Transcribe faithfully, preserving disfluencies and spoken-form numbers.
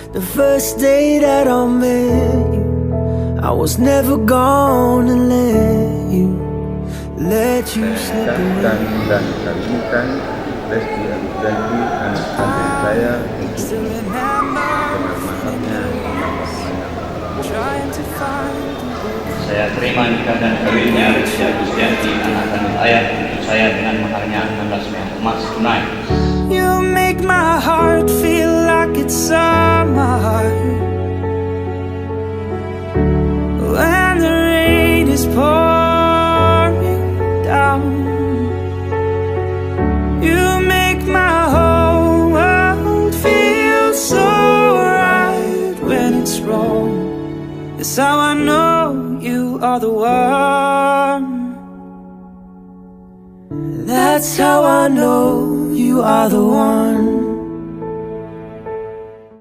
The first day that I met you, I was never gonna let you, let you slip away. Dan, dan kawinkan Lesti Agustianti, anak kandung saya, untuk Still remember dengan mahar feeling yang lost, trying to find the words. Saya terima nikah dan kawinnya Lesti Agustianti, anak kandung ayah, untuk saya dengan maharnya enam belas gram emas tunai. You make my heart feel like it's summer when the rain is pouring down. You make my whole world feel so right when it's wrong. That's how I know you are the one. That's how I know you are the one.